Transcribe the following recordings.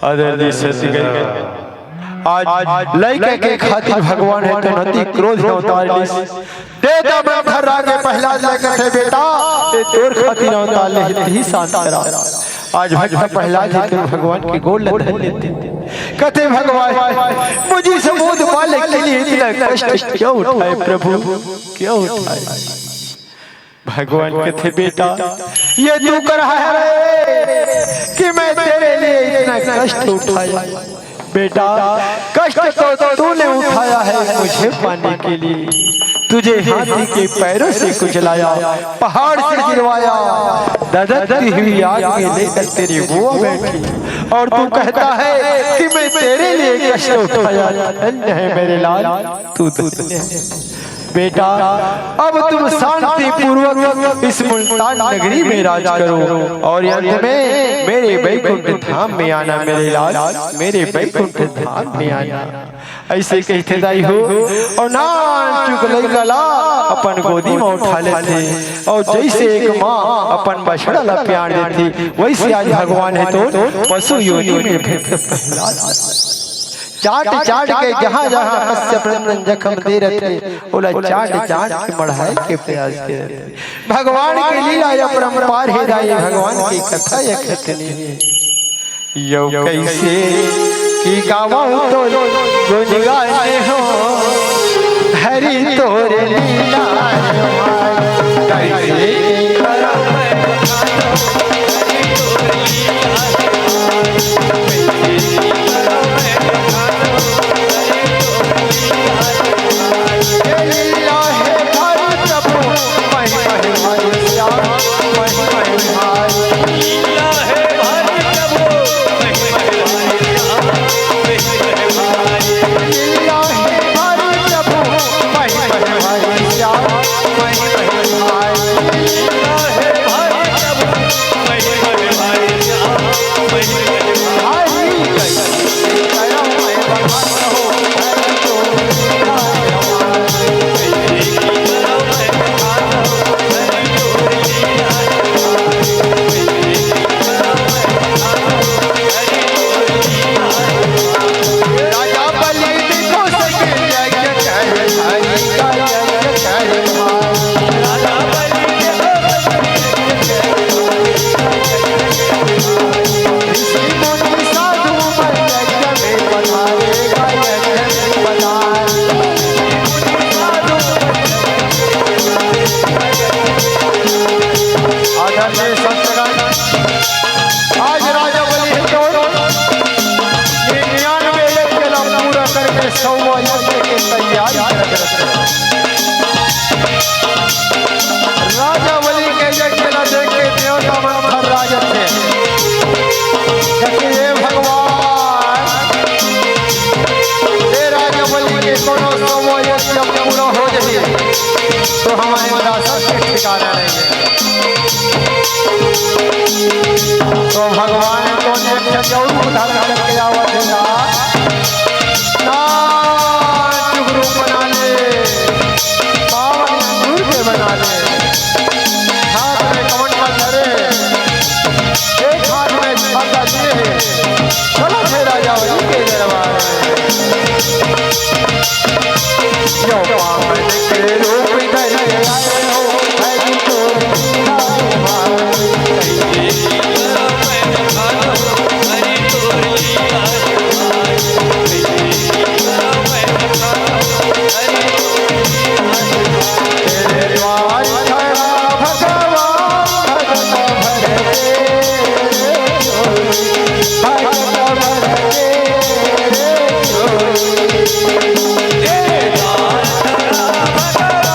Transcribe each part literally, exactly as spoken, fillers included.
आदरणीय सती, आज लइका के खातिर भगवान हे तेन अति क्रोध अवतार लिस। दे दा मंथरा के प्रहलाद ल कथे, "बेटा, ए तोर खातिर अवतार ले ही शांत करा।" आज भक्त प्रहलाद हे तेन भगवान के गोड़ ल धर लेथे। कथे, "भगवान, मुझे समूह बालक के लिए इतना कष्ट क्यों उठाए प्रभु, क्यों उठाए?" भगवान कथे, "बेटा, ये तू कर रहा है कि मैं तेरे लिए इतना कष्ट उठाया? बेटा, कष्ट तो तूने उठाया है मुझे पाने के लिए। तुझे हाथी के पैरों से कुचलाया, पहाड़ से गिरवाया, धधकती हुई आग में लेकर तेरी बुआ बैठी, और तू कहता है कि मैं तेरे लिए कष्ट उठाया। धन्य है मेरे लाल, तू धन्य है।" बेटा, अब तुम शांति पूर्वक इस मुल्तान नगरी में राज करो और अंत में मेरे बैकुंठ धाम में आना मेरे लाल, मेरे बैकुंठ धाम में आना। अइसे कहिथे दाई हो, अउ नानचुक लइका ला अपन गोदी म उठा लेथे, अउ जइसे एक माँ अपन बछड़ा ला प्यार देथे, वइसे आज भगवान हे तो पशु योनि में भेज प्रहलाद। चाट चाट के जहाँ जहाँ कश्यप नंदन जखम दे रथे, ओला चाट चाट के मढ़ाए के प्रयास के रथे। भगवान के लीला अपरंपार हे दाई, भगवान के कथा अकथनी हे। यो कइसे कि गावहूँ तो गुन गाने हो, हरि तोर लीला हे भाई। कइसे कि गावहूँ आदरणीय संतगण, आज राजा बलि हे तो निन्यानवे यज्ञ ला पूरा करके सौवा यज्ञ के तैयारी करत हे। राजा बलि के यज्ञ ला देख के देवता मन थर्रा जाथे। कथे, "हे भगवान, हे राजा बलि के कोनो सौवा यज्ञ पूरा हो जाही तो हमर निराशा के ठिकाना नहीं हे।" तो भगवान तो एक जरूर उद्धार करके आवत हे ना, नानचुक रूप बना ले, पावन अंगूर के बना ले, हाथ में कमंडल धरे, एक हाथ में छाता लिए, चलत हे राजा बलि के दरबार में। यो पावन के रूप धर के आए हो, हरि तोर लीला हे भाई। तेरे द्वार खड़ा भगवान, भगत भर तेरे झोली, भगत भर तेरे झोली। तेरे द्वार खड़ा भगवान,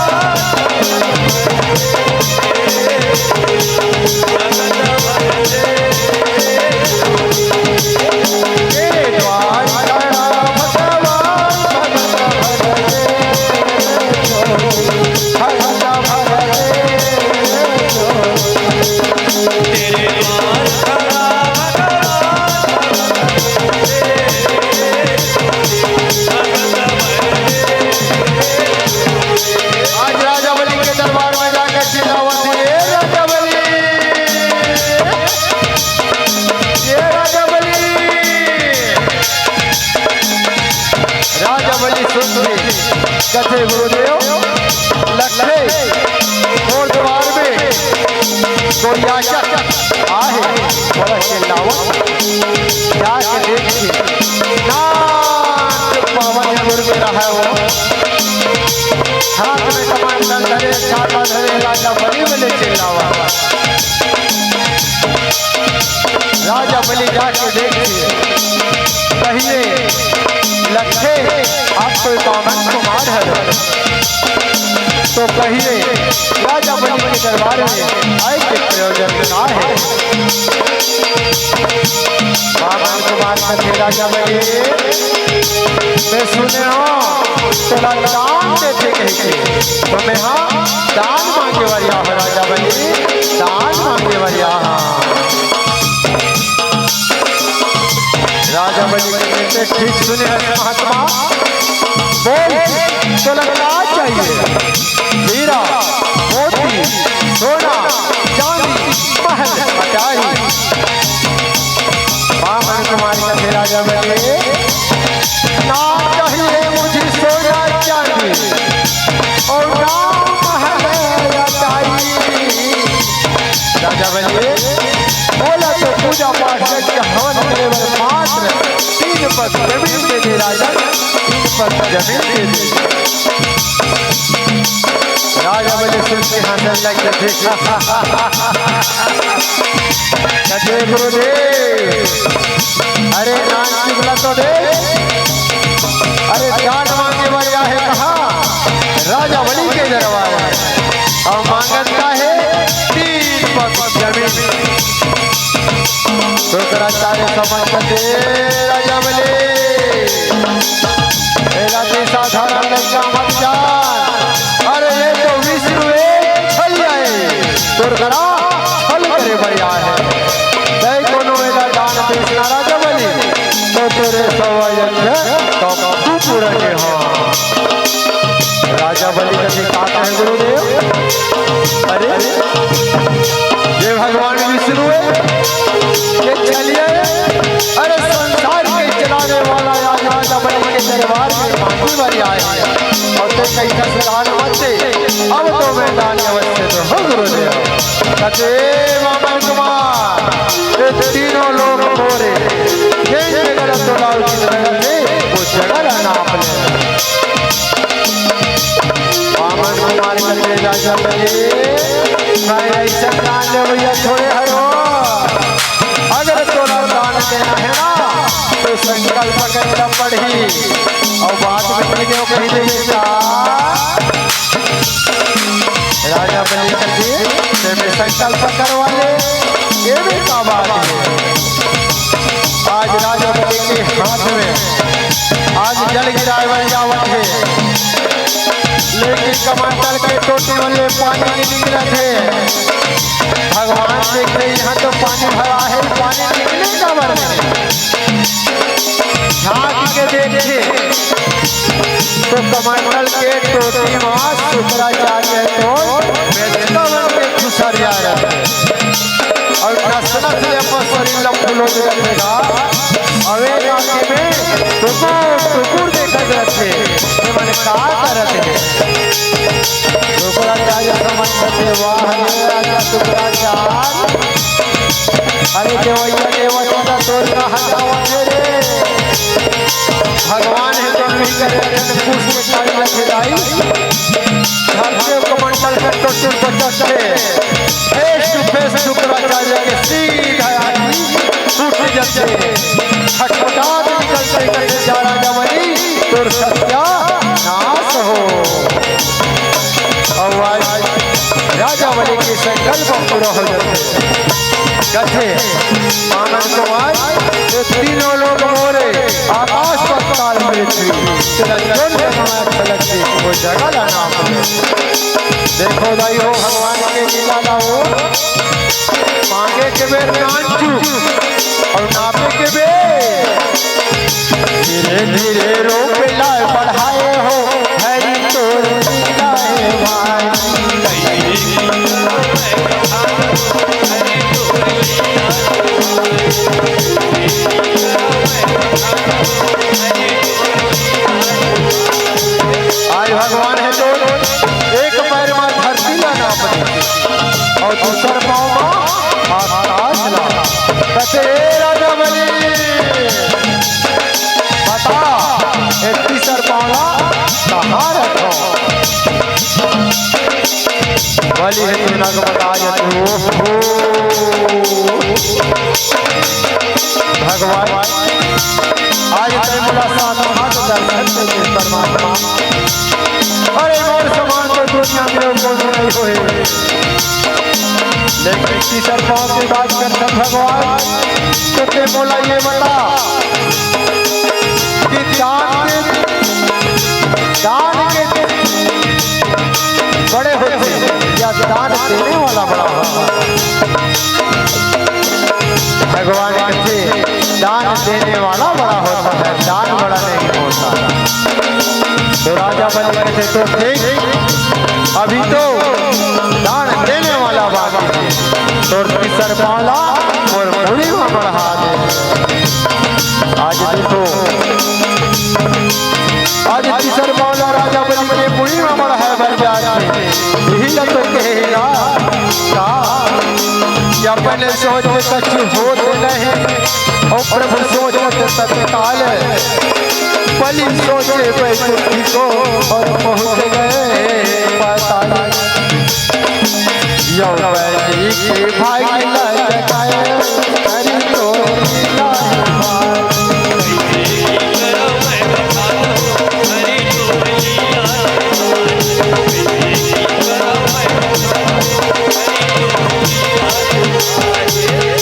धरे राजा बलि में ले चिल्लावा। राजा बलि जाके देखे, कहिए, "लखे, आप कोई बामन कुमार है?" तो कहिए, राजा बलि के दरबार में आए के प्रयोजन का है? बामन कुमार कथे, "राजा बलि, मैं सुने हँव, तोला दान देथे कहिके, तो मैं हा दान मांगे बर आए हँव राजा बलि, दान मांगे बर आए हँव।" राजा बलि कथे, "ठीक सुने हस महात्मा, बोल, तोला का चाहिए? हीरा, मोती, सोना, चांदी, महल, अटारी।" बामन कुमार कथे, "राजा बलि, ना चाहिए मुझे सोना चांदी और ना महल अटारी।" राजा बलि, बोला तो पूजा पाठ करके हवन करे बर मात्र तीन पग जमीन दे दे राजा, तीन पग जमीन दे दे। राजा बलि सुन के हँसन लग गे। कथे, "गुरुदेव, अरे नान चिबला तो दे, अरे दान मांगे बर आए हँव कहाँ, राजा बलि के दरबार में, अउ मांगत का हे तीन पग जमीन।" शुक्राचार्य समझ के कथे, "राजा बलि, एला तो साधारण लइका मत जान, अरे ये तो विष्णु एक छलिया हे, तोर करा छल करे बर आए हे। तैं कोनो एला दान देस ना राजा बलि, तो तोरे सवा यज्ञ कभू पूरा नइ हो।" राजा बलि कथे, "का कहे गुरुदेव? अरे, ये भगवान विष्णु हे, ये छलिया हे, अरे संसार के चलाने वाला आज राजा बलि के दरबार में मांगे बर आए हे, अउ तैं कहिथस दान मत दे, अब तो मैं दान अवश्य दूँ हो गुरुदेव।" कथे, "बामन कुमार, ये तीनों लोक मोरे, जेन जगह ला तोला उचित लगथे, वो जगह ला नाप ले।" बामन कुमार कथे, "राजा बलि, मैं अइसन दान लेवइया थोड़े हरँव। अगर तोला दान देना हे ना, तो संकल्प करे ला पड़ही, अउ बाद में कहिबे बेटा।" राजा बलि कथे, "तैं संकल्प करवा ले, ये भी का बात हे?" आज राजा बलि के हाथ में आज जल गिराए बर जावत हे, लेकिन कमंडल के टोटी म ले पानी नइ निकलत हे। भगवान देखे, यहाँ तो पानी भरा हे, पानी निकले काबर नइ? झांक के देखे तो कमंडल के टोटी म शुक्राचार्य तो मेचका बन के खुसर जाए रहिथे अउ नस नस ले अपन शरीर ला फुलो दे रहिथे गा। अउ ए आँखी में टुकुर टुकुर देखत रहिथे, ये मन का करत हे? शुक्राचार्य समझ के, "वाह रे राजा शुक्राचार्य, अरे देवइया देवता तोर का हटावत हे रे।" भगवान हे तो नइ करे, अइसन पूछ के खाई रखे दाई। धरती कमंडल के टुटुर बचत हे। Face to face शुक्राचार्य के सीधा आँखी फूट जथे। छटपटात निकलथे, कथे, "जा राजा बलि, तोर सत्यानाश हो।" अउ आज राजा बलि के संकल्प पूरा हो जथे। कथे, "बामन कुमार, ये तीनों लोक मोरे, आकाश पाताल पृथ्वी, तेला जोन जगह अच्छा लगथे, वो जगह ला नाप ले।" देखो दाई हो, भगवान के लीला ला हो, मांगे के बेर नानचुक अउ नापे के बेर धीरे धीरे रोप लाए बढ़ाए हो, हरि तोर लीला हे भाई। आज भगवान हे तो एक पैर म धरती ला नाप दे अउ दूसर पाँव म आकाश ला। कथे, "हे राजा बलि, बता, ए तीसर पाँव ला कहाँ रखों?" बलि हे तू नग बता जतू। ओहो। भगवान, आज तैं मोला साक्षात दर्शन दे दे परमात्मा। अरे मोर समान तो दुनिया में कोई नहीं होए। लेकिन तीसर पाँव के बात करथन भगवान, तो तैं मोला ये बता कि दान के, दान के बड़े होथे या दान देने वाला बड़ा होथे? भगवान कथे, दान देने वाला बड़ा होता है, दान बड़ा नहीं होता। तो राजा बलि कथे, तो ठीक, अभी तो दान देने वाला बाकी हे, तो तीसर पाँव ला मोर मुड़ी में बढ़ा दे। आज देखो, आज तीसर पाँव ला राजा बलि के मुड़ी में बढ़ाए बर जात हे। इही ला तो कहे ना, का कि अपने सोच कछु होत नहीं, और प्रभु सोचत तत्काल, बलि सोचे बैकुंठ को और पहुँच गए पाताल। यो वैदिक भाई लटकाए, हरि तो लीला भाई।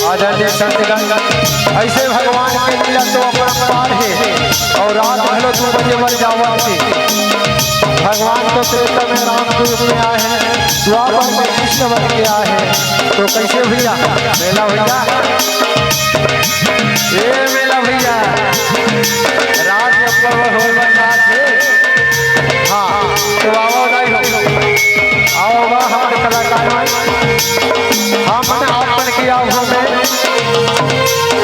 आदरणीय संतगण, ऐसे भगवान के लीला तो अपरंपार हे। और रात घलो दू बजे बर जावत हे। भगवान तो त्रेता में राम के रूप में आए हैं, द्वापर में कृष्ण बन के आए हैं। तो कैसे भैया, मेला भैया, ए मेला भैया, रात में प्रभु हो बना के। हाँ, तो आओ नहीं हो, आओ बा हमारे कलाकार भाई, हमन आपन के आगू में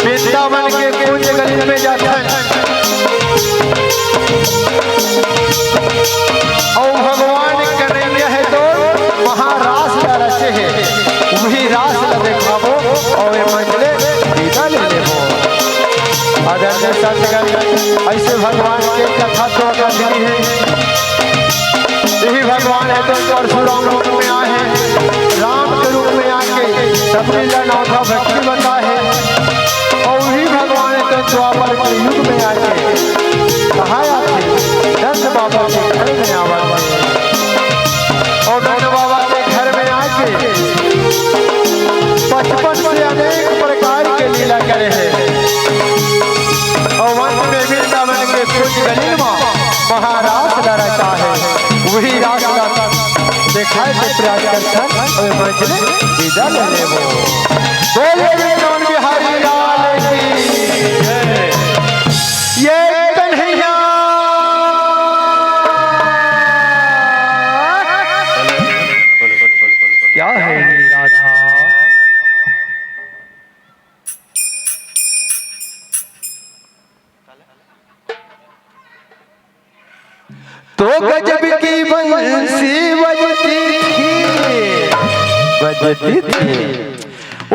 वृंदावन के कुंज गली में जाथन। अउ भगवान कन्हैया हे तो महारास ला रचे हे, उही रास ला देखाबो अउ ए मंच ले विदा ले लेबो। आदरणीय संतगण, ऐसे भगवान के कथा तो अकथनीय हे। इही भगवान हे तो परशुराम रूप में आए हे, राम के रूप में आके सबके ला नौथा भक्ति बताए हे। अउ इही भगवान हे तो द्वापर के युग में आके कहाँ आथे? नंद बाबा के घर में आवत हे। अउ नंद बाबा के घर में आके बचपन से अनेक प्रकार के लीला करे हे। अउ अंत में वृंदावन के कुंज गली में महारास ला रचा हे, उही रास ला देखाए के प्रयास करथन। अउ ए मंच ले विदा ले लेबो। बोलिए वृंदावन बिहारी लाल की जय। ये कन्हैया, क्या है ये राधा? तो गजब की बंसी बजती थी, बजती थी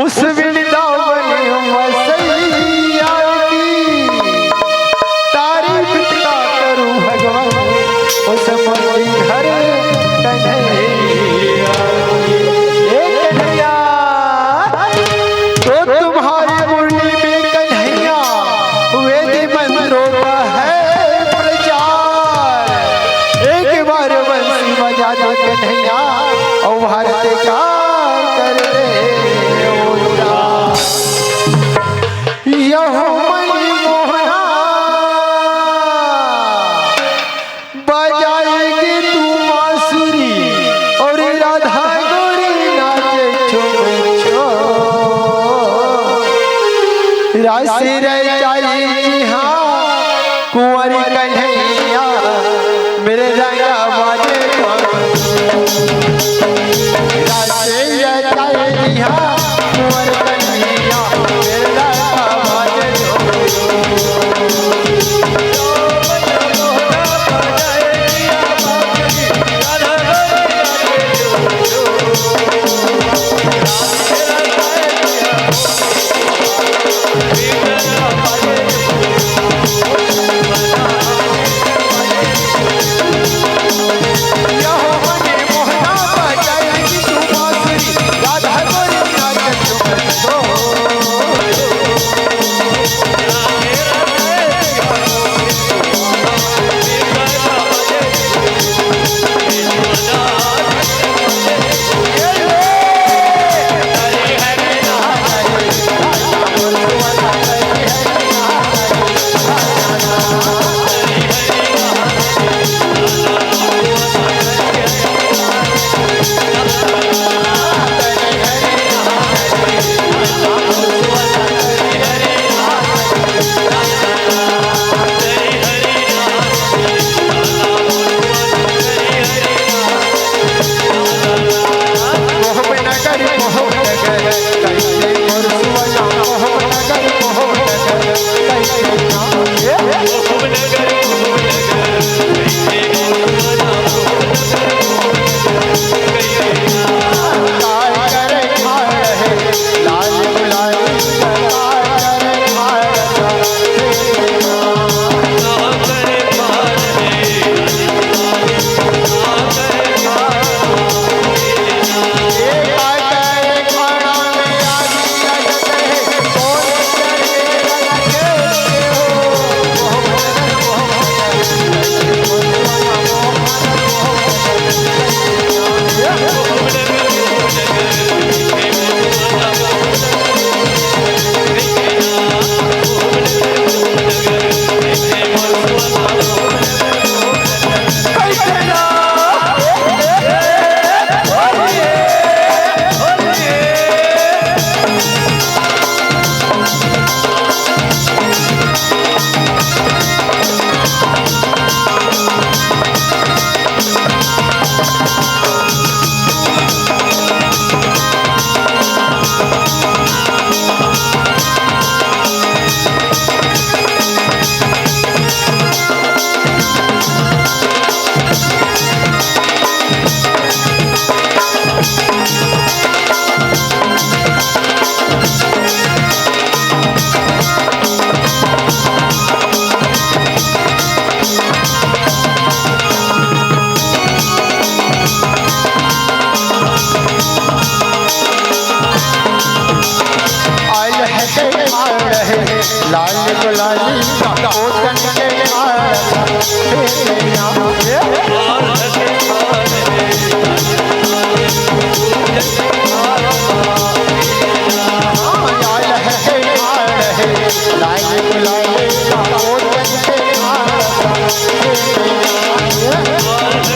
उस वृंदावन मसैया की। तारीफ का करूं भगवान उस मणिधर कन्हैया। ए कन्हैया, तो तुम्हारी मुरली में कन्हैया वेद मंत्रों का है प्रचार। एक बार बंसी बजा दो कन्हैया, और भारत का कर दे उद्धार। यह मणि मोहना बजाएगी तू बांसुरी और राधा गोरी नाचे छुम छुम। रास रचाई जी हाँ कुंवर कन्हैया मेरे रंगा बाजे। रास रचाई जी हाँ कुंवर कन्हैया मेरे रंगा बाजे। लाली का ओतन के मार, हे मैया, हे। हाँ, लाल है, लाल है, लाली, लाली का ओतन के मार, हे मैया, हे।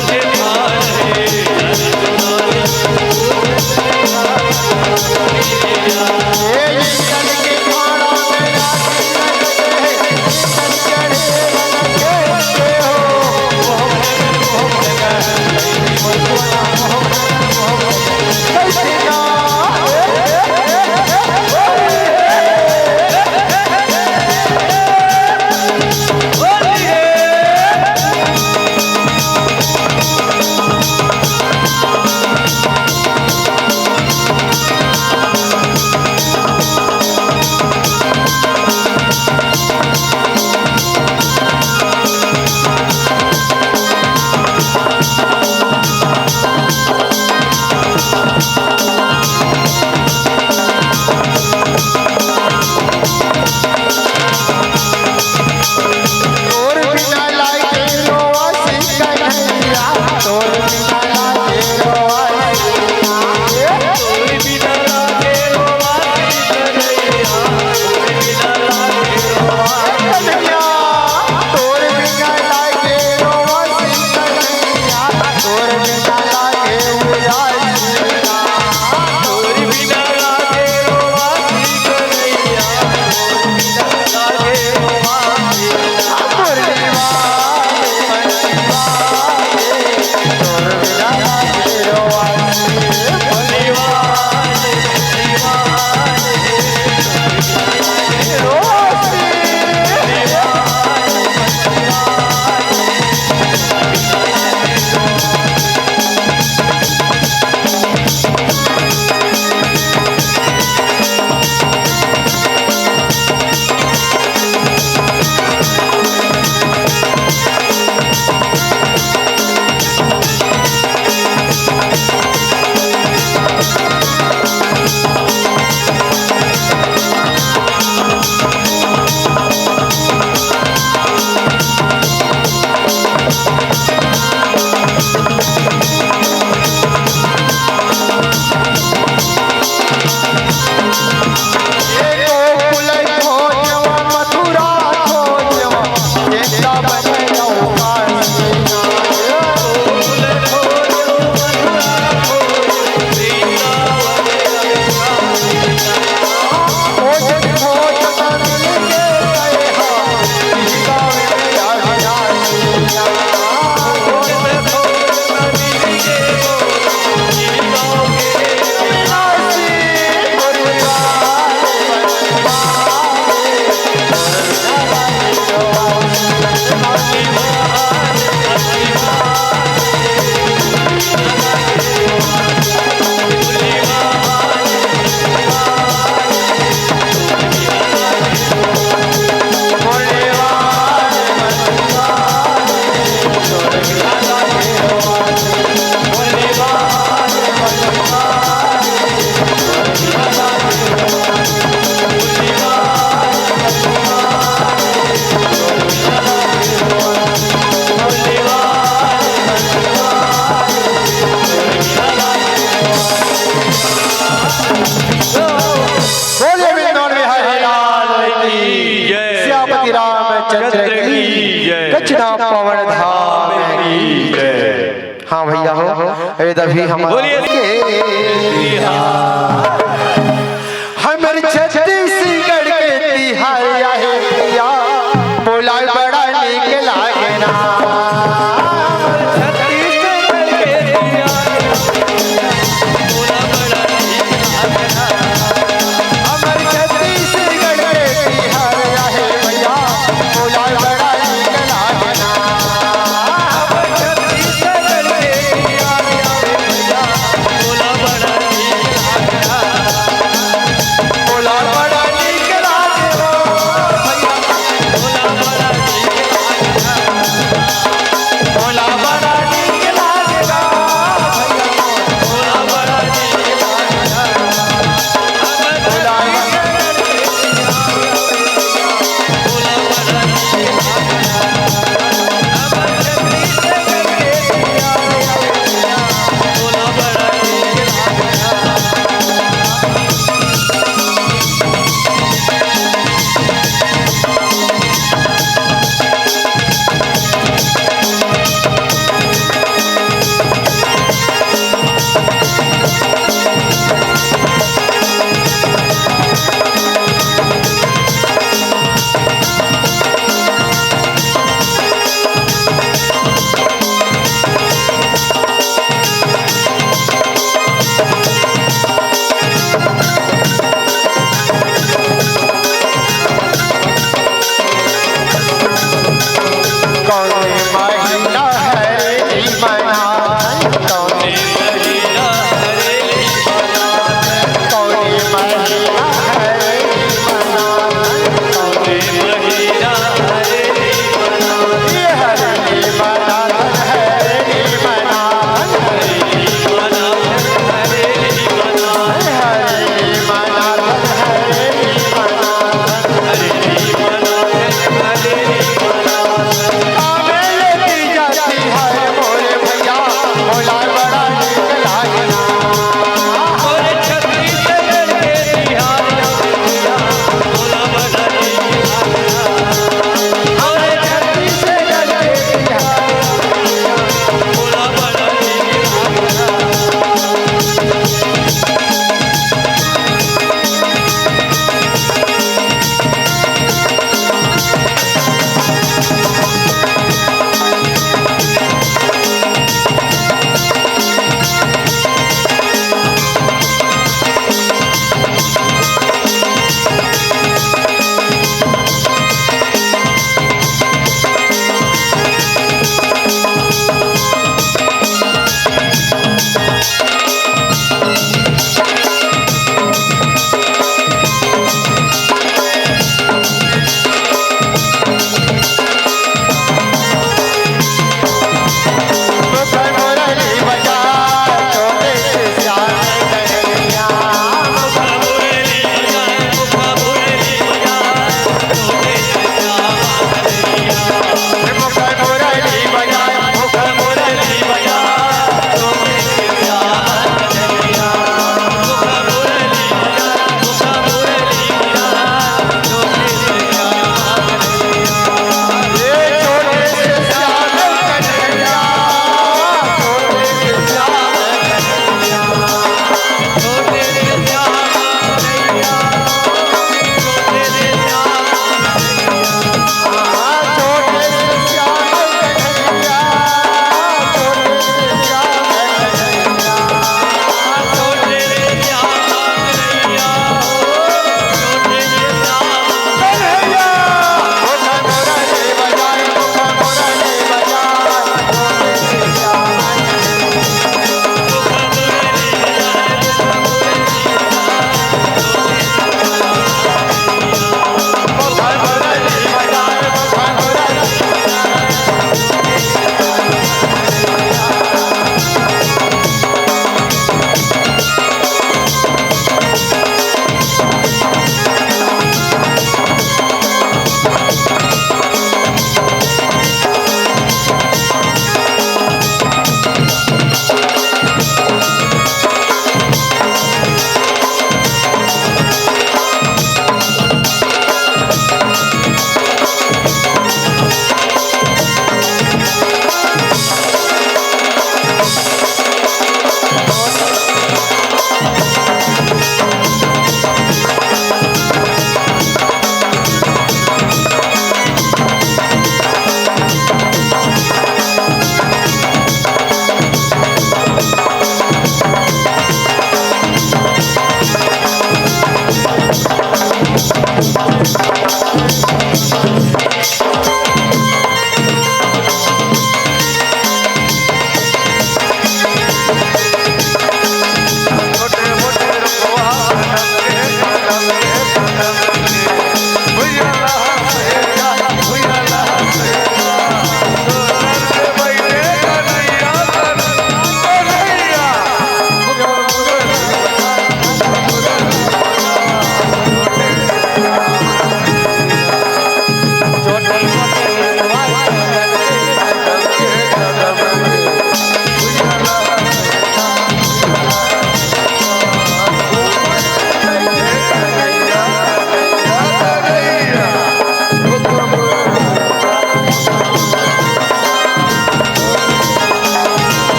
बोलिए वृंदावन बिहारी लाल की जय। सियापति रामचंद्र की जय। दक्षिणा पवन धाम की जय। हाँ भैया हो, ये तभी हम बोलिए।